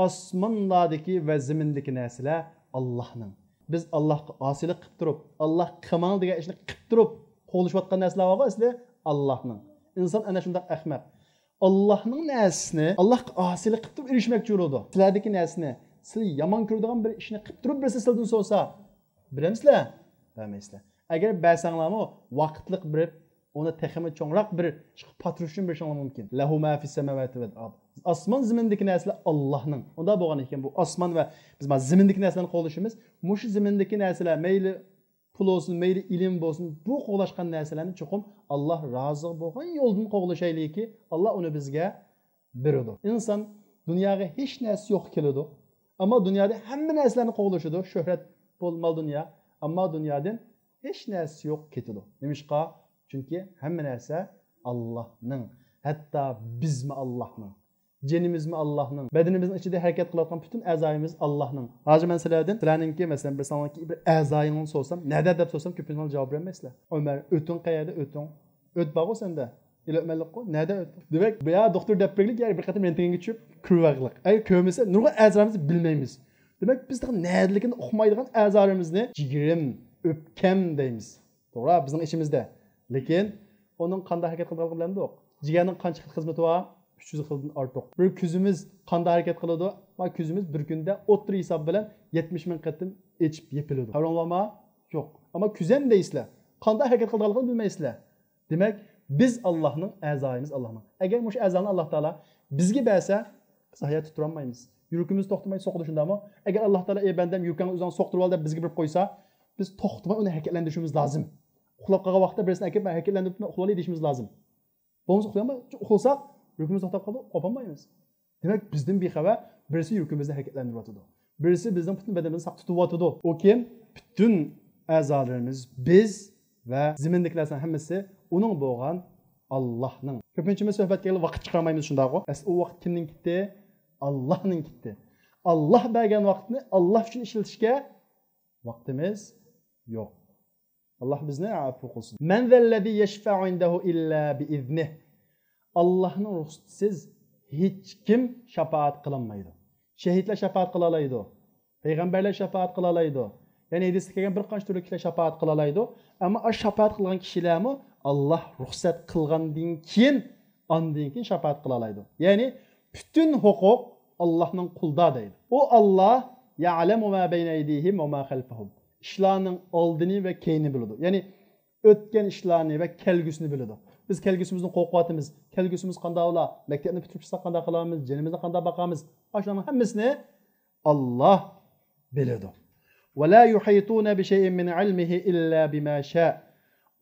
ئاسمانلاردىكى ۋە زېمىندىكى نەرسىلەر ئاللاھنىڭ. بىز ئاللاھقا ئاسىيلىق قىلىپ تۇرۇپ، ئاللاھ قىلماڭ دېگەن ئىشنى قىلىپ تۇرۇپ قوغلىشىۋاتقان نەرسىلەر بارغۇ، ئەسلى ئاللاھنىڭ. ئىنسان ئەنە شۇنداق ئەخمەق. ئاللاھنىڭ نەرسىسىنى، ئاللاھقا ئاسىيلىق قىلىپ تۇرۇپ ئېرىشمەكچى بولىدۇ. سىلەردىكى نەرسىنى، سىلەر يامان كۆرىدىغان بىر ئىشنى قىلىپ تۇرۇپ بىرسى سىلەردىن سورىسا، بېرەمسىلەر؟ بەرمەيسىلەر. ئەگەر بەرسەڭلارمۇ، ۋاقىتلىق بېرىپ، ئۇنى تېخىمۇ چوڭراق بىر ئىشقا پاتۇرۇش ئۈچۈن بېرىشىڭلار مۇمكىن. لەھۇ ما فىس سەماۋاتى ۋەل ئارض. ئاسمان زېمىندىكى نەرسىلەر ئاللاھنىڭ. ئۇنداق بولغان ئىكەن، بۇ ئاسمان ۋە بىز مانا زېمىندىكى نەرسىلەرنى قوغلىشىمىز. مۇشۇ زېمىندىكى نەرسىلەر مەيلى پۇل بولسۇن، مەيلى ئىلىم بولسۇن، بۇ قوغلاشقان نەرسىلەرنى چوقۇم ئاللاھ رازى بولغان يولدىن قوغلىشايلىكى، ئاللاھ ئۇنى بىزگە بېرىدۇ. ئىنسان دۇنياغا ھېچ نەرسە يوق كېلىدۇ. ئەمما دۇنيادا ھەممە نەرسىلەرنى قوغلىشىدۇ. شۆھرەت، پۇل، مال، دۇنيا. ئەمما دۇنيادىن ھېچ نەرسە يوق كېتىدۇ. نېمىشقا؟ چۈنكى ھەممە نەرسە ئاللاھنىڭ. ھەتتا بىزمۇ ئاللاھنىڭ. جېنىمىزمۇ ئاللاھنىڭ. بەدىنىمىزنىڭ ئىچىدە ھەرىكەت قىلىۋاتقان پۈتۈن ئەزايىمىز ئاللاھنىڭ. ھازىر مەن سىلەردىن، سىلەرنىڭكى، مەسىلەن، بىر سانىڭكى بىر ئەزايىڭنى سورىسام، نەدە دەپ سورىسام، كۆپىنچىڭلار جاۋاب بېرەلمەيسىلەر. ئۆمەر، ئۆتۈڭ قەيەردە ئۆتۈڭ؟ ئۆت بارغۇ سەندە. ئېلىۋەتمەنلىكقۇ، نەدە ئۆت؟ دېمەك، بۇ يا دوختۇر دەپ بەرگىلىك، يا بىر قېتىم رېنتگېنگە چۈشۈپ كۆرۈۋالغىلىق. ئەگەر كۆرمىسە، نۇرغۇن ئەزالىرىمىزنى بىلمەيمىز. دېمەك، بىز تېخى نەدىلىكىنى ئۇقمايدىغان ئەزالىرىمىزنى جىگىرىم، ئۆپكەم دەيمىز. توغرا، بىزنىڭ ئىچىمىزدە. لېكىن ئۇنىڭ قانداق ھەرىكەت قىلىدىغانلىقىنى بىلەمدۇق؟ جىگەرنىڭ قانچە خىل خىزمىتى بار؟ ئۈچ يۈز خىلدىن ئارتۇق. بىر كۆزىمىز قانداق ھەرىكەت قىلىدۇ؟ ما كۆزىمىز بىر كۈندە ئوتتۇرا ھېساب بىلەن يەتمىش مىڭ قېتىم ئېچىپ يېپىلىدۇ. خەۋىرىڭلار بارمۇ؟ يوق. ئەمما كۆزەم دەيسىلەر. قانداق ھەرىكەت قىلىدىغانلىقىنى بىلمەيسىلەر. دېمەك، بىز ئاللاھنىڭ ئەزايىمىز، ئاللاھنىڭ. ئەگەر مۇشۇ ئەزانى ئاللاھ تائالا بىزگە بەرسە، بىز ھاياتتا تۇرالمايمىز. يۈرىكىمىز توختىماي سوقىدۇ، شۇنداقمۇ؟ ئەگەر ئاللاھ تائالا، ئەي بەندەم، يۈرىكىڭنى ئۆزۈڭ سوقتۇرۇۋال دەپ بىزگە بېرىپ قويسا، بىز توختىماي ئۇنى ھەرىكەتلەندۈرۈشىمىز لازىم. ئۇخلاپ قالغان ۋاقىتتا بىرسىنى ئەكېلىپ، مەن ھەرىكەتلەندۈرۈپ تۇرىمەن، ئۇخلىۋالىي دېيىشىمىز لازىم. بولمىسا ئۇخلايمەن، ئۇخلىساق يۈرىكىمىز توختاپ قالىدۇ، قوپالمايمىز. دېمەك، بىزدىن بىخەۋەر بىرسى يۈرىكىمىزنى ھەرىكەتلەندۈرۈۋاتىدۇ. بىرسى بىزنىڭ پۈتۈن بەدىنىمىزنى ساق تۇتۇۋاتىدۇ. ئۇ كىم؟ پۈتۈن ئەزالىرىمىز، بىز ۋە زېمىندىكى نەرسىلەرنىڭ ھەممىسى ئۇنىڭ بولغان ئاللاھنىڭ. كۆپىنچىمىز سۆھبەتكە كېلىپ ۋاقىت چىقىرالمايمىز، شۇنداقغۇ؟ ئەسلى ئۇ ۋاقىت كىمنىڭ كېتى؟ ئاللاھنىڭ كېتى. ئاللاھ بەرگەن ۋاقىتنى ئاللاھ ئۈچۈن ئىشلىتىشكە ۋاقتىمىز يوق. ئاللاھ بىزنى ئەپۇ قىلسۇن. مەن زەللەزى يەشفەئۇ ئىندەھۇ ئىللا بىئىزنىھ. ئاللاھنىڭ رۇخسىتىسىز ھېچكىم شاپائەت قىلالمايدۇ. شەھىدلەر شاپائەت قىلالايدۇ. پەيغەمبەرلەر شاپائەت قىلالايدۇ. يەنى ھەدىستە كەلگەن بىر قانچە تۈرلۈك كىشىلەر شاپائەت قىلالايدۇ. ئەمما ئاشۇ شاپائەت قىلغان كىشىلەرمۇ ئاللاھ رۇخسەت قىلغاندىن كېيىن، ئاندىن كېيىن شاپائەت قىلالايدۇ. يەنى پۈتۈن ھوقۇق ئاللاھنىڭ قولىدا دەيدۇ. ئۇ ئاللاھ يەئلەمۇ ما بەينە ئەيدىھىم ۋە ما خەلفەھۇم. ئىشلارنىڭ ئالدىنى ۋە كەينىنى بىلىدۇ. يەنى ئۆتكەن ئىشلارنى ۋە كەلگۈسىنى بىلىدۇ. بىز كەلگۈسىمىزدىن قورقۇۋاتىمىز. كەلگۈسىمىز قانداق بولا؟ مەكتەپنى پۈتتۈرۈپ چىقساق قانداق قىلارمىز؟ جېنىمىزنى قانداق باقارمىز؟ ئاشۇلارنىڭ ھەممىسىنى ئاللاھ بىلىدۇ. ۋە لا يۇھىتۇنە بىشەيئىن مىن ئىلمىھى ئىللا بىما شاء.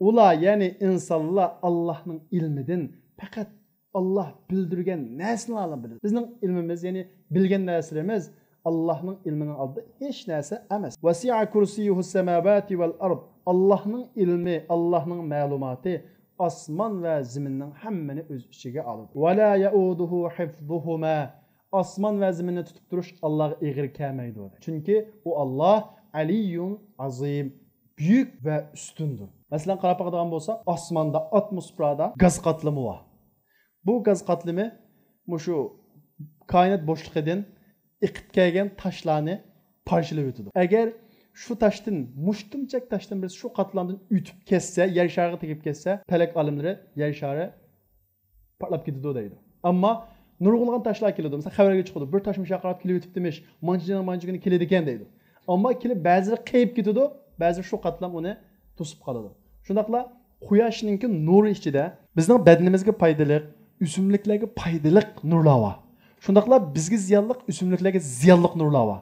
ئۇلار، يەنى ئىنسانلار ئاللاھنىڭ ئىلمىدىن پەقەت ئاللاھ بىلدۈرگەن نەرسىلەرنى بىلىدۇ. بىزنىڭ ئىلمىمىز، يەنى بىلگەن نەرسىلىرىمىز ئاللاھنىڭ ئىلمىنىڭ ئالدىدا ھېچ نەرسە ئەمەس. ۋەسىئە كۇرسىييۇھۇس سەماۋاتى ۋەل ئارض. ئاللاھنىڭ ئىلمى، ئاللاھنىڭ مەلۇماتى ئاسمان ۋە زېمىننىڭ ھەممىنى ئۆز ئىچىگە ئالىدۇ. ۋە لا يەئۇدۇھۇ ھىفزۇھۇما. ئاسمان ۋە زېمىننى تۇتۇپ تۇرۇش ئاللاھقا ئېغىر كەلمەيدۇ. چۈنكى ئۇ ئاللاھ ئەلىييۇن ئازىم، بۈيۈك ۋە ئۈستۈندۇر. مەسىلەن، قاراپ باقىدىغان بولساق، ئاسماندا، ئاتموسفېرادا گاز قاتلىمى بار. بۇ گاز قاتلىمى مۇشۇ كائىنات بوشلۇقىدىن ئېقىپ كەلگەن تاشلارنى پارچىلىۋېتىدۇ. ئەگەر شۇ تاشتىن، مۇشتۇمچەك تاشتىن بىرسى شۇ قاتلامدىن ئۆتۈپ كەتسە، يەر شارىغا تېگىپ كەتسە، پەلەك ئالىملىرى يەر شارى پارتلاپ كېتىدۇ دەيدۇ. ئەمما نۇرغۇنلىغان تاشلار كېلىدۇ. مىسال، خەۋەرگە چىقىدۇ، بىر تاش مۇشۇ ياققا قاراپ كېلىۋېتىپتىمىش، مانچە يىلنىڭ مانچە كۈنى كېلىدىكەن دەيدۇ. ئەمما كېلىپ بەزىلىرى قېيىپ كېتىدۇ، بەزىلىرى شۇ قاتلام ئۇنى توسۇپ قالىدۇ. شۇنداقلا قۇياشنىڭكى نۇرى ئىچىدە بىزنىڭ بەدىنىمىزگە پايدىلىق، ئۆسۈملۈكلەرگە پايدىلىق نۇرلار بار. شۇنداقلا بىزگە زىيانلىق، ئۆسۈملۈكلەرگە زىيانلىق نۇرلار بار.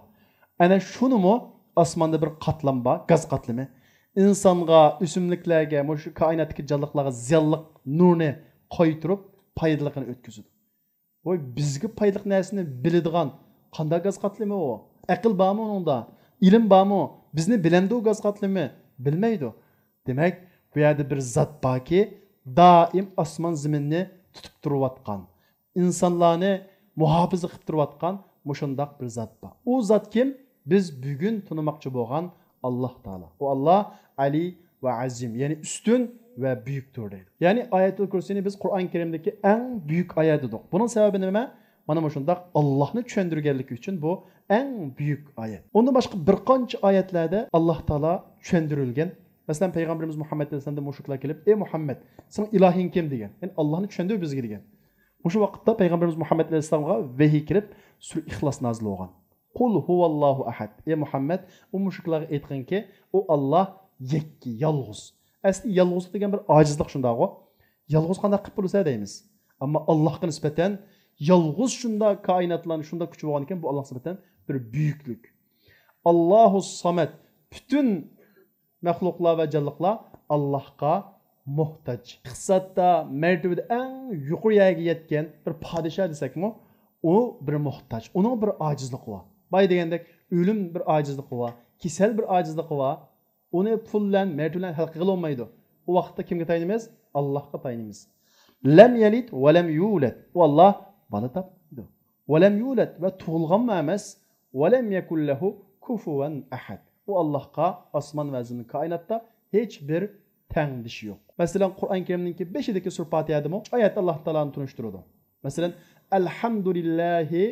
ئەنە شۇنىمۇ ئاسماندا بىر قاتلام بار، گاز قاتلىمى. ئىنسانغا، ئۆسۈملۈكلەرگە، مۇشۇ كائىناتتىكى جانلىقلارغا زىيانلىق نۇرنى قايتۇرۇپ، پايدىلىقىنى ئۆتكۈزىدۇ. ۋاي، بىزگە پايدىلىق نەرسىنى بىلىدىغان قانداق گاز قاتلىمى ئۇ؟ ئەقىل بارمۇ ئۇنىڭدا؟ ئىلىم بارمۇ؟ بىزنى بىلەمدۇ گاز قاتلىمى؟ بىلمەيدۇ. دېمەك، بۇ يەردە بىر زات باركى، دائىم ئاسمان زېمىننى تۇتۇپ تۇرۇۋاتقان، ئىنسانلارنى مۇھاپىزە قىلىپ تۇرۇۋاتقان مۇشۇنداق بىر زات بار. ئۇ زات كىم؟ بىز بۈگۈن تونۇماقچى بولغان ئاللاھ تائالا. ئۇ ئاللاھ ئەلى ۋە ئەزىم، يەنى ئۈستۈن ۋە بۈيۈكتۇر دەيدۇ. يەنى ئايەتۇل كۇرسىنى بىز قۇرئان كەرىمدىكى ئەڭ بۈيۈك ئايەت دېدۇق. بۇنىڭ سەۋەبى نېمە؟ مانا مۇشۇنداق ئاللاھنى چۈشەندۈرگەنلىكى ئۈچۈن بۇ ئەڭ بۈيۈك ئايەت. ئۇندىن باشقا بىر قانچە ئايەتلەردە ئاللاھ تائالا چۈشەندۈرۈلگەن. مەسىلەن، پەيغەمبىرىمىز مۇھەممەد ئەلەيھىسسالامدىن مۇشرىكلار كېلىپ، ئەي مۇھەممەد، سېنىڭ ئىلاھىڭ كىم؟ دېگەن. يەنى ئاللاھنى چۈشەندۈر بىزگە دېگەن. مۇشۇ ۋاقىتتا پەيغەمبىرىمىز مۇھەممەد ئەلەيھىسسالامغا ۋەھىي كېلىپ، سۈرە ئىخلاس نازىل بولغان. قۇل ھۇۋاللاھۇ ئەھەد. ئەي مۇھەممەد، ئۇ مۇشرىكلارغا ئېيتقىنكى، ئۇ ئاللاھ يەككە، يالغۇز. ئەسلى يالغۇزلۇق دېگەن بىر ئاجىزلىق شۇنداقغۇ. يالغۇز قانداق قىلىپ بولىسە دەيمىز. ئەمما ئاللاھقا نىسبەتەن يالغۇز شۇنداق كائىناتلارنى شۇنداق كۈچى بولغان ئىكەن، بۇ ئاللاھقا نىسبەتەن بىر بۈيۈكلۈك. ئاللاھۇ سامەد. پۈتۈن مەخلۇقلار ۋە جانلىقلار ئاللاھقا موھتاج. ئىقتىسادتا، مەرتىۋىدە ئەڭ يۇقىرى يەرگە يەتكەن بىر پادىشاھ دېسەكمۇ، ئۇ بىر موھتاج. ئۇنىڭ بىر ئاجىزلىقى بار. باي دېگەندەك، ئۆلۈم بىر ئاجىزلىقى بار. كېسەل بىر ئاجىزلىقى بار. ئۇنى پۇل بىلەن، مەرتىۋە بىلەن ھەل قىلغىلى بولمايدۇ. ئۇ ۋاقىتتا كىمگە تايىنىمىز؟ ئاللاھقا تايىنىمىز. لەم يەلىد ۋە لەم يۇلەد. ئۇ ئاللاھ بالا تاپمايدۇ. ۋە لەم يۇلەد، ۋە تۇغۇلغانمۇ ئەمەس. ۋە لەم يەكۇن لەھۇ كۇفۇۋەن ئەھەد. ئۇ ئاللاھقا ئاسمان ۋە زېمىن، كائىناتتا ھېچ بىر تەڭدىشى يوق. مەسىلەن، قۇرئان كەرىمنىڭكى بېشىدىكى سۈرە پاتىھەدىمۇ شۇ ئايەتتە ئاللاھ تائالانى تونۇشتۇرىدۇ. مەسىلەن، ئەلھەمدۇلىللاھى،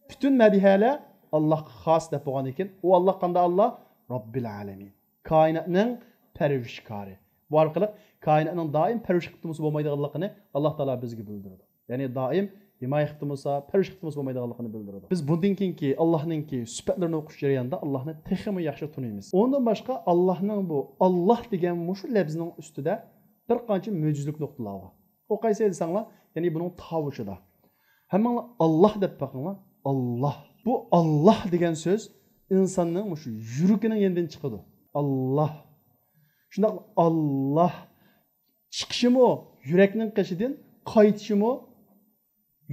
پۈتۈن مەدھىيەلەر ئاللاھقا خاس دەپ بولغاندىكىن، ئۇ ئاللاھ قانداق ئاللاھ؟ رەببىل ئالەمىن. كائىناتنىڭ پەرۋىشكارى. بۇ ئارقىلىق كائىناتنىڭ دائىم پەرۋىش قىلىپ تۇرمىسا بولمايدىغانلىقىنى ئاللاھ تائالا بىزگە بىلدۈرىدۇ. يەنى دائىم ھىمايە قىلىپ تۇرمىسا، پەرۋىش قىلىپ تۇرمىسا بولمايدىغانلىقىنى بىلدۈرىدۇ. بىز بۇندىن كېيىنكى ئاللاھنىڭكى سۈپەتلىرىنى ئوقۇش جەريانىدا ئاللاھنى تېخىمۇ ياخشى تونۇيمىز. ئۇنىڭدىن باشقا، ئاللاھنىڭ بۇ ئاللاھ دېگەن مۇشۇ لەپزىنىڭ ئۈستىدە بىر قانچە مۆجىزىلىك نۇقتىلار بار. ئۇ قايسى دېسەڭلار، يەنى بۇنىڭ تاۋۇشىدا. ھەممىڭلار ئاللاھ دەپ بېقىڭلار. ئاللاھ. بۇ ئاللاھ دېگەن سۆز ئىنساننىڭ مۇشۇ يۈرىكىنىڭ يېنىدىن چىقىدۇ. ئاللاھ. شۇنداق ئاللاھ. چىقىشىمۇ يۈرەكنىڭ قېشىدىن، قايتىشىمۇ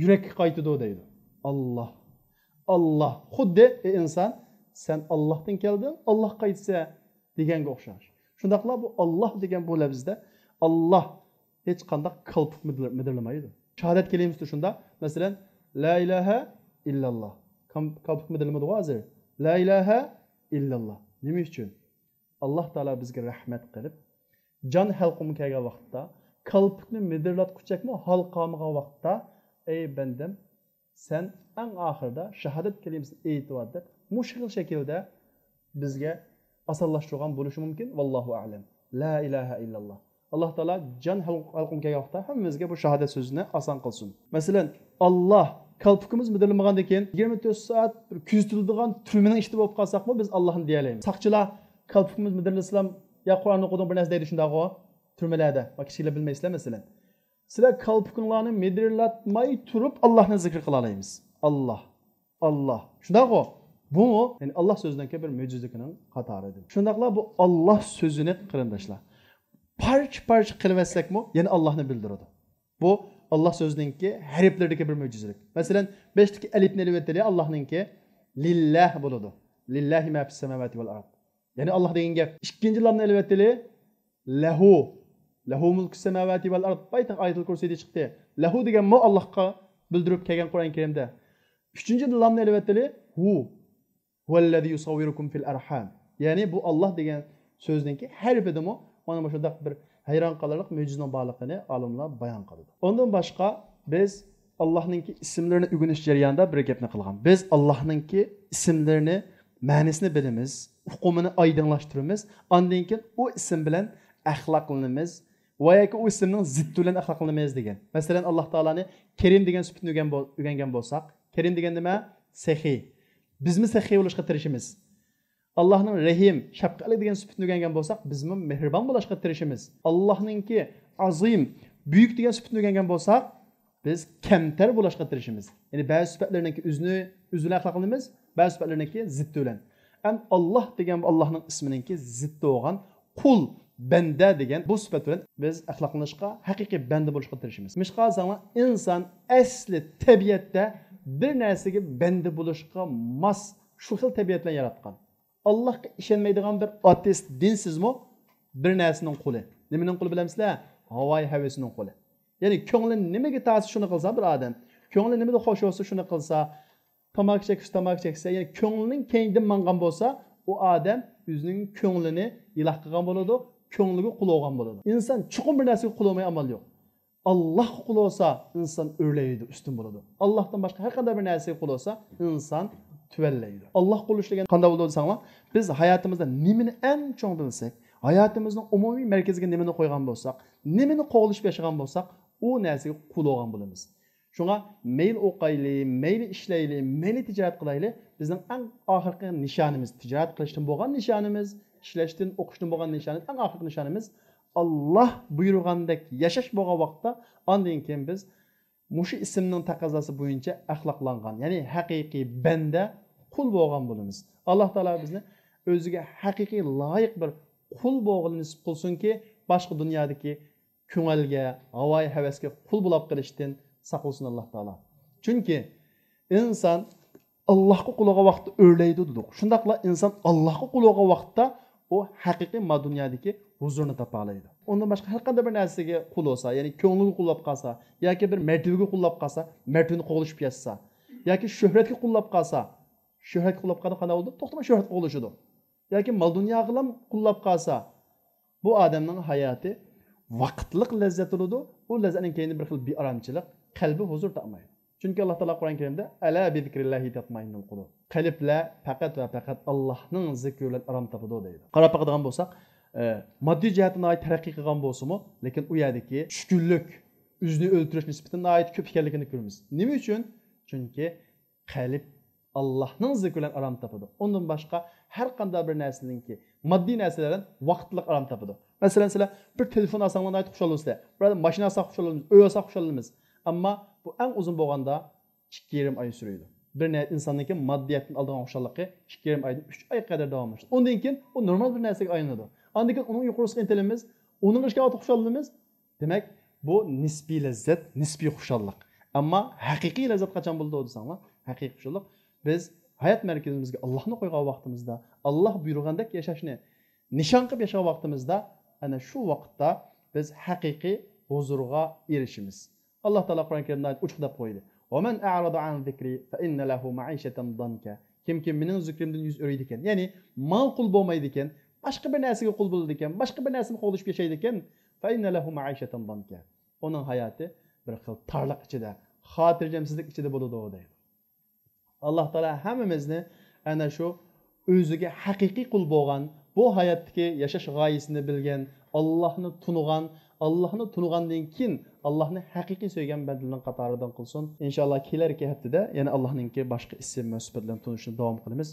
يۈرەككە قايتىدۇ دەيدۇ. ئاللاھ. ئاللاھ. خۇددى، ئەي ئىنسان، سەن ئاللاھتىن كەلدىڭ، ئاللاھقا قايتىسەن دېگەنگە ئوخشاش. شۇنداقلا بۇ ئاللاھ دېگەن بۇ لەپزدە ئاللاھ ھېچقانداق كالپۇك مىدىر-، مىدىرلىمايدۇ. شاھادەت كەلىمىسىدە شۇنداق، مەسىلەن، لا ئىلاھە ئىللاللاھ. كام-، كالپۇك مىدىرلىمىدىغۇ ھازىر؟ لا ئىلاھە ئىللاللاھ. نېمە ئۈچۈن؟ ئاللاھ تائالا بىزگە رەھمەت قىلىپ، جان ھەلقۇمغا كەلگەن ۋاقىتتا، كالپۇكنى مىدىرلاتقۇچەكمۇ ھال قالمىغان ۋاقىتتا، ئەي بەندەم، سەن ئەڭ ئاخىرىدا شاھادەت كەلىمىسىنى ئېيتىۋات دەپ، مۇشۇ خىل شەكىلدە بىزگە ئاسانلاشتۇرغان بولۇشى مۇمكىن. ۋاللاھۇ ئەلەم. لا ئىلاھە ئىللاللاھ. ئاللاھ تائالا جان ھەل-، ھەلقۇمغا كەلگەن ۋاقىتتا ھەممىمىزگە بۇ شاھادەت سۆزىنى ئاسان قىلسۇن. مەسىلەن، ئاللاھ، كالپۇكىمىز مىدىرلىمىغاندىن كېيىن يىگىرمە تۆت سائەت بىر كۆزىتىلىدىغان تۈرمىنىڭ ئىچىدە بولۇپ قالساقمۇ، بىز ئاللاھنى دېيەلەيمىز. ساقچىلار كالپۇكىمىز مىدىرلىسىلا، يا قۇرئان ئوقۇدۇڭ، بىر نەرسە دەيدۇ، شۇنداقغۇ؟ تۈرمىلەردە. ۋە كىشىلەر بىلمەيسىلەر، مەسىلەن. سىلەر كالپۇكۇڭلارنى مىدىرلاتماي تۇرۇپ ئاللاھنى زىكىر قىلالايمىز. ئاللاھ. ئاللاھ. شۇنداقغۇ؟ بۇمۇ، يەنى ئاللاھ سۆزىنىڭكى بىر مۆجىزىلىكىنىڭ قاتارىدىن. شۇنداقلا بۇ ئاللاھ سۆزىنى، قېرىنداشلار، پارچە-پارچە قىلىۋەتسەكمۇ، يەنە ئاللاھنى بىلدۈرىدۇ. بۇ ئاللاھ سۆزىنىڭكى ھەرپلىرىدىكى بىر مۆجىزىلىك. مەسىلەن، بېشىدىكى ئەلىپنى ئېلىۋەتتىلى، ئاللاھنىڭكى لىللاھ بولىدۇ. لىللاھى ما فىس سەماۋاتى ۋەل ئارض. يەنى ئاللاھ دېگەن گەپ. ئىككىنچى لامنى ئېلىۋەتتىلى، لەھۇ. لەھۇ مۇلكۇس سەماۋاتى ۋەل ئارض. بايىتىڭ ئايەتۇل كۇرسىيدا چىقتى. لەھۇ دېگەنمۇ ئاللاھقا بىلدۈرۈپ كەلگەن قۇرئان كەرىمدە. ئۈچىنچى لامنى ئېلىۋەتتىلى، ھۇ. ھۇۋەللەزى يۇسەۋۋىرۇكۇم فىل ئەرھام. يەنى بۇ ئاللاھ دېگەن سۆزنىڭكى ھەرپىدىمۇ مانا مۇشۇنداق بىر ھەيران قالارلىق مۆجىزىنىڭ بارلىقىنى ئالىملار بايان قىلىدۇ. ئۇندىن باشقا، بىز ئاللاھنىڭكى ئىسىملىرىنى ئۆگىنىش جەريانىدا بىر گەپنى قىلغان. بىز ئاللاھنىڭكى ئىسىملىرىنى، مەنىسىنى بىلىمىز، ئۇقۇمىنى ئايدىڭلاشتۇرىمىز، ئاندىن كېيىن ئۇ ئىسىم بىلەن ئەخلاقلىنىمىز ۋە ياكى ئۇ ئىسىمنىڭ زىددى بىلەن ئەخلاقلىنىمىز دېگەن. مەسىلەن، ئاللاھ تائالانى كەرىم دېگەن سۈپىتىنى ئۆگەن-، ئۆگەنگەن بولساق، كەرىم دېگەن نېمە؟ سېخىي. بىزمۇ سېخىي بولۇشقا تىرىشىمىز. ئاللاھنىڭ رەھىم، شەپقەتلىك دېگەن سۈپىتىنى ئۆگەنگەن بولساق، بىزمۇ مېھرىبان بولۇشقا تىرىشىمىز. ئاللاھنىڭكى ئازىم، بۈيۈك دېگەن سۈپىتىنى ئۆگەنگەن بولساق، بىز كەمتەر بولۇشقا تىرىشىمىز. يەنى بەزى سۈپەتلىرىنىڭكى ئۆزىنى، ئۆزى بىلەن ئەخلاقلىنىمىز، بەزى سۈپەتلىرىنىڭكى زىددى بىلەن. ئەم ئاللاھ دېگەن ئاللاھنىڭ ئىسمىنىڭكى زىددى بولغان قۇل، بەندە دېگەن بۇ سۈپەت بىلەن بىز ئەخلاقلىنىشقا، ھەقىقىي بەندە بولۇشقا تىرىشىمىز. نېمىشقا دېسەڭلار، ئىنسان ئەسلى تەبىئەتتە بىر نەرسىگە بەندە بولۇشقا ماس، شۇ خىل تەبىئەت بىلەن ياراتقان. ئاللاھقا ئىشەنمەيدىغان بىر ئاتېئىست، دىنسىزمۇ بىر نەرسىنىڭ قۇلى. نېمىنىڭ قۇلى بىلەمسىلەر؟ ھاۋايى ھەۋىسىنىڭ قۇلى. يەنى كۆڭلى نېمىگە تارتسا شۇنى قىلسا بىر ئادەم، كۆڭلى نېمىدە خوش بولسا شۇنى قىلسا، تاماكا چەكسە تاماكا چەكسە، يەنى كۆڭلىنىڭ كەينىدىن ماڭغان بولسا، ئۇ ئادەم ئۆزىنىڭ كۆڭلىنى ئىلاھ قىلغان بولىدۇ، كۆڭلىگە قۇل بولغان بولىدۇ. ئىنسان چوقۇم بىر نەرسىگە قۇل بولماي ئامال يوق. ئاللاھقا قۇل بولسا، ئىنسان ئۆرلەيدۇ، ئۈستۈن بولىدۇ. ئاللاھتىن باشقا ھەر قانداق بىر نەرسىگە قۇل بولسا، ئىنسان تۆۋەنلەيدۇ. ئاللاھقا قۇل بولۇش دېگەن قانداق بولىدۇ دېسەڭلار، بىز ھاياتىمىزدا نېمىنى ئەڭ چوڭ بىلسەك، ھاياتىمىزنىڭ ئومۇمىي مەركىزىگە نېمىنى قويغان بولساق، نېمىنى قوغلىشىپ ياشىغان بولساق، ئۇ نەرسىگە قۇل بولغان بولىمىز. شۇڭا مەيلى ئوقۇيلى، مەيلى ئىشلەيلى، مەيلى تىجارەت قىلايلى، بىزنىڭ ئەڭ ئاخىرقى نىشانىمىز، تىجارەت قىلىشتىن بولغان نىشانىمىز، ئىشلەشتىن، ئوقۇشتىن بولغان نىشانىمىز، ئەڭ ئاخىرقى نىشانىمىز ئاللاھ بۇيرۇغاندەك ياشاش بولغان ۋاقىتتا، ئاندىن كېيىن بىز مۇشۇ ئىسىمنىڭ تەقەززاسى بويىچە ئەخلاقلانغان، يەنى ھەقىقىي بەندە، قۇل بولغان بولىمىز. ئاللاھ تائالا بىزنى ئۆزىگە ھەقىقىي لايىق بىر قۇل بولغىلى نېسىپ قىلسۇنكى، باشقا دۇنيادىكى كۆڭۈلگە، ھاۋايى ھەۋەسكە قۇل بولاپ قېلىشتىن ساقلىسۇن ئاللاھ تائالا. چۈنكى ئىنسان ئاللاھقا قۇل بولغان ۋاقىتتا ئۆرلەيدۇ دېدۇق. شۇنداقلا ئىنسان ئاللاھقا قۇل بولغان ۋاقىتتا ئۇ ھەقىقىي ما دۇنيادىكى ھۇزۇرنى تاپالايدۇ. ئۇندىن باشقا ھەر قانداق بىر نەرسىگە قۇل بولسا، يەنى كۆڭلىگە قۇل بولۇپ قالسا، ياكى بىر مەرتىۋىگە قۇل بولۇپ قالسا، مەرتىۋىنى قوغلىشىپ ياشىسا، ياكى شۆھرەتكە قۇل بولۇپ قالسا، شۆھرەتكە قۇل بولۇپ قالغاندا قانداق بولىدۇ؟ توختىماي شۆھرەتكە قوغلىشىدۇ. ياكى مال دۇنياغىلا قۇل بولۇپ قالسا، بۇ ئادەمنىڭ ھاياتى ۋاقىتلىق لەززەت بولىدۇ. ئۇ لەززەتنىڭ كەينىدىن بىر خىل بىئارامچىلىق، قەلبى ھۇزۇر تاپمايدۇ. چۈنكى ئاللاھ تائالا قۇرئان كەرىمدە، «ئەلا بىزىكرىللاھى تەتمەئىننۇل قۇلۇب.» قەلبلەر پەقەت ۋە پەقەت ئاللاھنىڭ زىكرى بىلەن ئارام تاپىدۇ دەيدۇ. قاراپ باقىدىغان بولساق، ئە، ماددىي جەھەتتە ناھايىتى تەرەققىي قىلغان بولسىمۇ، لېكىن ئۇ يەردىكى چۈشكۈنلۈك، ئۆزىنى ئۆلتۈرۈش نىسبىتى ناھايىتى كۆپ ئىكەنلىكىنى كۆرىمىز. نېمە ئۈچۈن؟ چۈنكى قەلب ئاللاھنىڭ زىكرى بىلەن ئارام تاپىدۇ. ئۇندىن باشقا ھەر قانداق بىر نەرسىنىڭكى، ماددىي نەرسىلەر بىلەن ۋاقىتلىق ئارام تاپىدۇ. مەسىلەن، سىلەر بىر تېلېفون ئالساڭلار ناھايىتى خۇشال بولىسىلەر. بىر ئادەم ماشىنا ئالسا خۇشال بولىمىز، ئۆي ئالسا خۇشال بولىمىز. ئەمما بۇ ئەڭ ئۇزۇن بولغاندا ئىككى يېرىم ئاي سۈرىدۇ. بىر نە-، ئىنساننىڭكى ماددىيەتتىن ئالىدىغان خۇشاللىقى ئىككى يېرىم ئايدىن ئۈچ ئاي قەدەر داۋاملىشىدۇ. ئۇندىن كېيىن ئۇ نورمال بىر نەرسىگە ئايلىنىدۇ. ئاندىن كېيىن ئۇنىڭ يۇقىرىسىغا ئىنتىلىمىز، ئۇنىڭغا ئىشكەن ۋاقىتتا خۇشال بولىمىز. دېمەك، بۇ نىسپىي لەززەت، نىسپىي خۇشاللىق. ئەمما ھەقىقىي لەززەت قاچان بولىدۇ دېسەڭلار، ھەقىقىي خۇشاللىق بىز ھايات مەركىزىمىزگە ئاللاھنى قويغان ۋاقتىمىزدا، ئاللاھ بۇيرۇغاندەك ياشاشنى نىشان قىلىپ ياشىغان ۋاقتىمىزدا، ئەنە شۇ ۋاقىتتا بىز ھەقىقىي ھۇزۇرغا ئېرىشىمىز. ئاللاھ تائالا قۇرئان كەرىمدە ئوچۇق دەپ قويدى، «وَمَنْ أَعْرَضَ عَنْ ذِكْرِي فَإِنَّ لَهُ مَعِيشَةً ضَنْكًا.» كىمكى مېنىڭ زىكرىمدىن يۈز ئۆرۈيدىكەن، يەنى ماڭا قۇل بولمايدىكەن، باشقا بىر نەرسىگە قۇل بولىدىكەن، باشقا بىر نەرسىنى قوغلىشىپ ياشايدىكەن، «فَإِنَّ لَهُ مَعِيشَةً ضَنْكًا.» ئۇنىڭ ھاياتى بىر خىل تارلىق ئىچىدە، خاتىرجەمسىزلىك ئىچىدە بولىدۇ دەيدۇ. ئاللاھ تائالا ھەممىمىزنى ئەنە شۇ ئۆزىگە ھەقىقىي قۇل بولغان، بۇ ھاياتتىكى ياشاش غايىسىنى بىلگەن، ئاللاھنى تونۇغان، ئاللاھنى تونۇغاندىن كېيىن ئاللاھنى ھەقىقىي سۆيگەن بەندىلەرنىڭ قاتارىدىن قىلسۇن. ئىنشائاللاھ، كېلەركى ھەپتىدە يەنە ئاللاھنىڭكى باشقا ئىسىم ۋە سۈپەتلىرىنى تونۇشنى داۋام قىلىمىز.